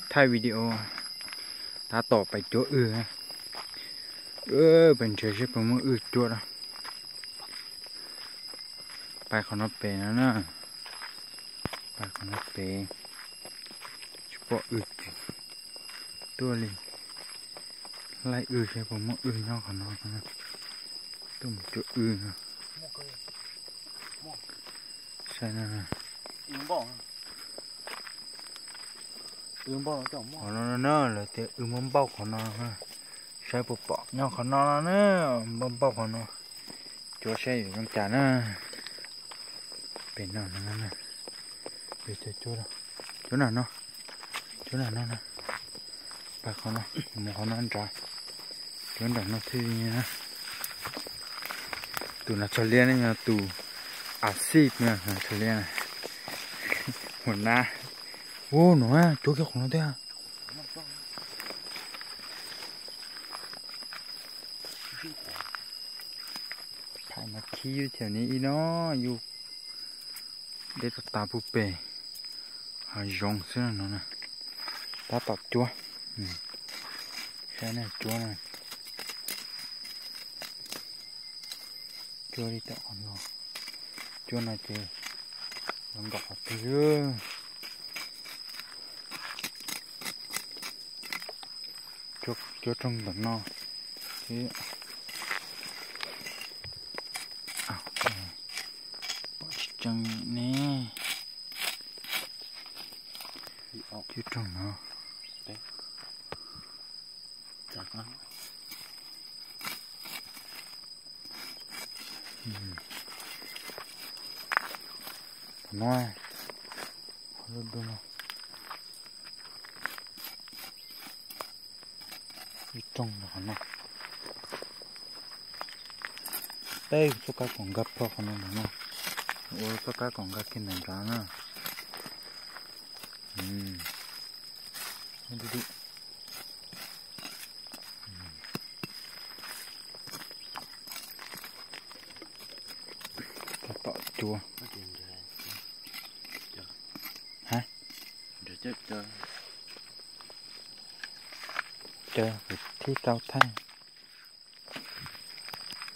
thaij video, tab tom pais cuab wb. Pais nrhiav seb puas muaj wb cuab na. Pais qhov no pem no na. Pais qhov no pem, tsis pom wb, tuaj li laij wb seb puas muaj wb nyob qhov no. Tuaj mus cuab wb no. Saib na. Qhov no na, lawv tias wb muab npauj qhov no. Saib puas pom nyob qhov no no na. Npauj npauj qhov no. Cuab saib yuav zoo cas na. Pem no no, cuab na no, cuab na no na. Pais qhov no, mus qhov no nrad. Cuab nram no thiaj li na. Tus no tsho liab ne, yog tus a xij no tsho liab na. Hua nab. Ua no, cuab kiag qhov no thiab. Pham mas khib yus chaw ni ib no, yus deb tas tas puag pem hav zoov xwb no na. Tab tom cuab, saib na, cuab na. Cuab li tom qhov no, cuab no ces los nkaum qhov twg. Cuab rooj ntawm no, pom tsis tseeb ne. Cuab rooj no. Qhov no, qhov lub dub no. Ib rooj no qhov no. Peb txoj kab kom nkag plho qhov no ntag no. Ua txoj kab kom nkag kiag ntawm nrad na. Tab tom cuab. Ha, caw kuv thib rau thaij.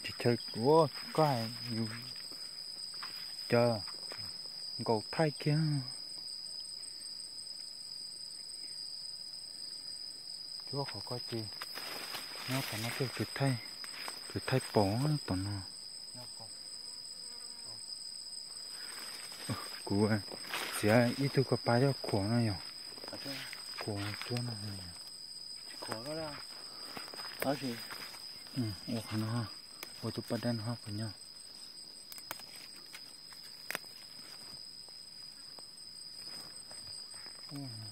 Tsis chaw kuv, koj hais yus caw nkaus thaij kiag. Cuab qhov ko ces nyob tom no tej, tus thaij pom tom no. Kuv txiav ib tug ko pa coj khuam no yog, khuam cuab no. Ua qhov no, ua tus pas dab no ho kuv nyob.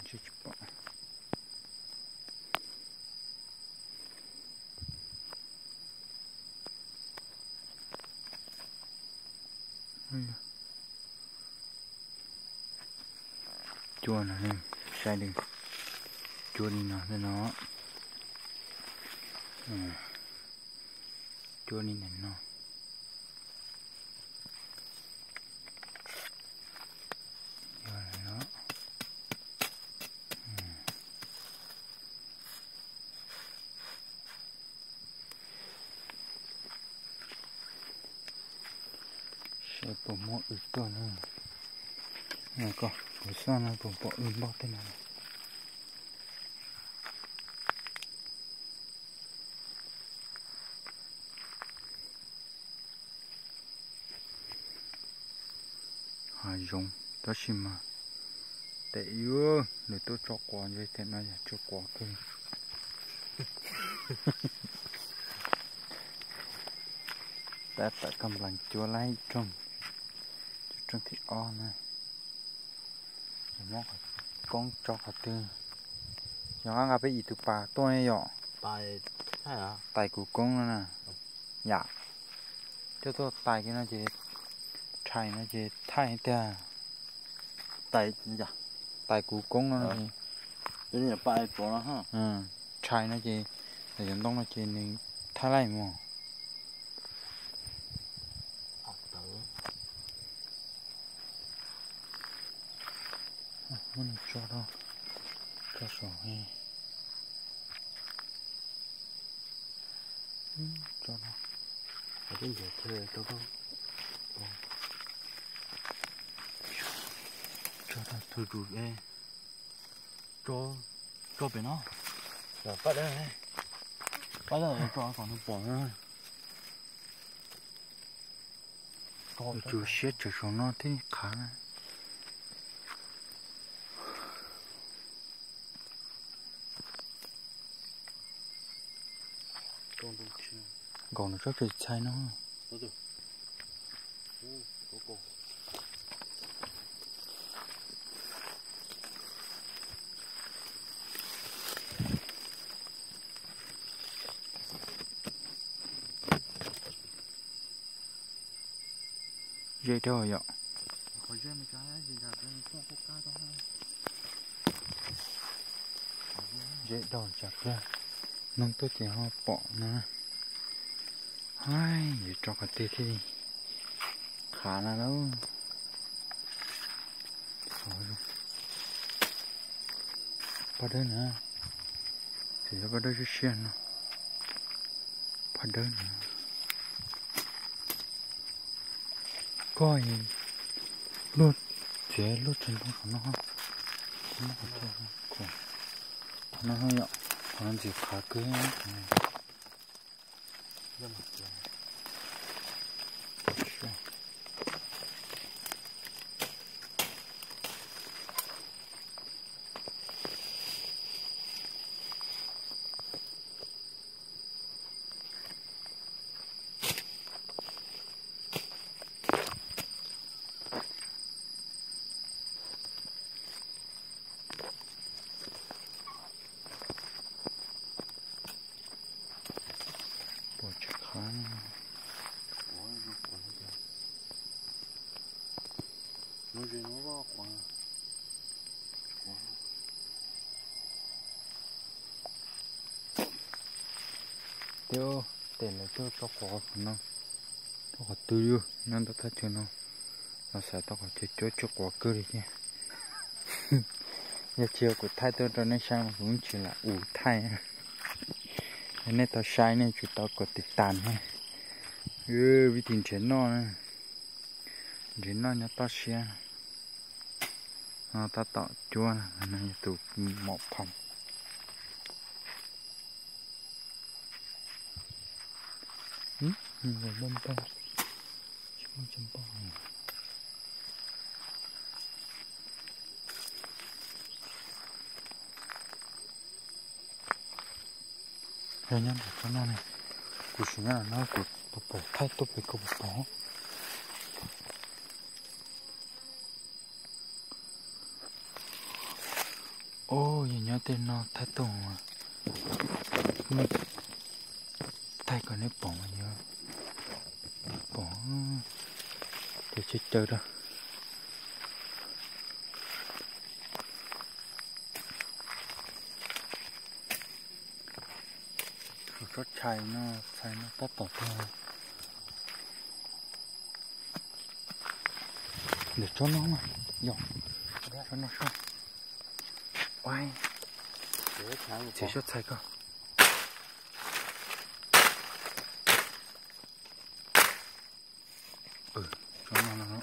Tsis pom. Cuab no, saib li, cuab li no no, cuab li ntawm no. Yog lawm no. Saib puas muaj wb tuaj na. Kuv xauj no puas pom wb npauj tej no. Hav zoov tab sis mas tes yuav lwm tuaj tso quav ntse them no yog tso quav kawg. Tab tom koj nplees cuab laib rooj, rooj thib ob na. Muab koob tso qhov twg? Yog nqa peb ib tug pas tuaj yom. Tais kuv koob no na. Yam, coj tuaj tais kiag no ces, rhais no ces thaij tiag. Tais kuv koob no, rhais no ces, cov ntoo no ces nws thaij laij mus. Muab nws tso rau, Tso saum, tso no, tib ntiav chaw rau, tso tau tug zus, tso, tso pem no, pab dawb, pab dawb tso kom nws pom na. Tsuas siab tsawv saum no thiaj qhav na. Nkaus nws tsob tshais no. Ze dhau yom. Ze dhau tsam pliag noog tuaj ces ho pom no. Haib, yuav tso qhov twg thiaj li qhav no lauj. Paj dawb na, tseem yog paj dawb siab siab no. Paj dawb na. Koj luaj txiav luaj tsis ntoo qhov no, qhov no yom, qhov no ntxim qhav kawg. Pom tsis qhav. Twb tes lawv tuaj tso quav no, tau qhov twg nyob ntawm thaj chaw no, los xav tau qhov chaw cuab tsis quav kawg li thiab. Yog tsis yog kuv thaij tuaj rau nej saib mas kuv yeej tsis lam ua thaij. Yog nej tau saib nej tsum tau kom tiv tas ne. Vij Tis nrhiav noj, nrhiav noj nyob toj siab. Tab tom cuab no yog tus mom phom. Npau npau, tsis muaj tsis npau. Yog nyob ntawm tsob no ne, kuv sim nyob no kuv puas pom, thaij tuaj pem kuv puas pom. Os, yog nyob tej no thaij tuaj, thaij kom nej pom, pom, ces caw caw rau. Tsob tshais no, tshais no tab tom tuag. Ntawm tsob no, yog tsob no soj. Txiav soj txhais koj. Tsob no no.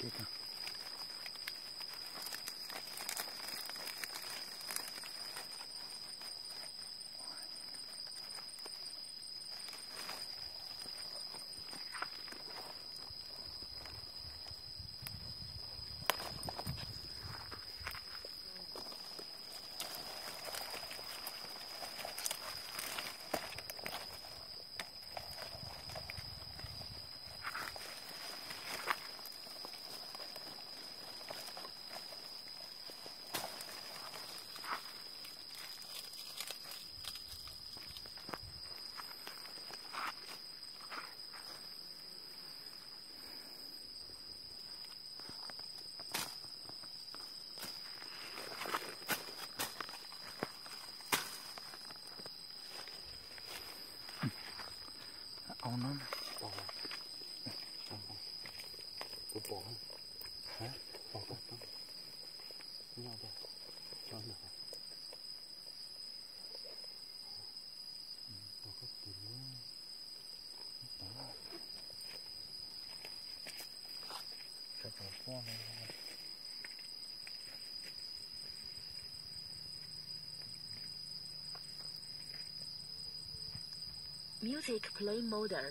Ces tau. Au no. Kuv pom, pom koj tau. Nyob tiag, nyob ntawm. Pom koj tus lub. Sawv tsees poj no. Music play mode.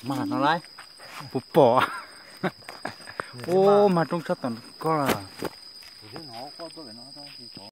Mas no lawm, puas pom? Ub, mas roob tshaj tom koj lawm.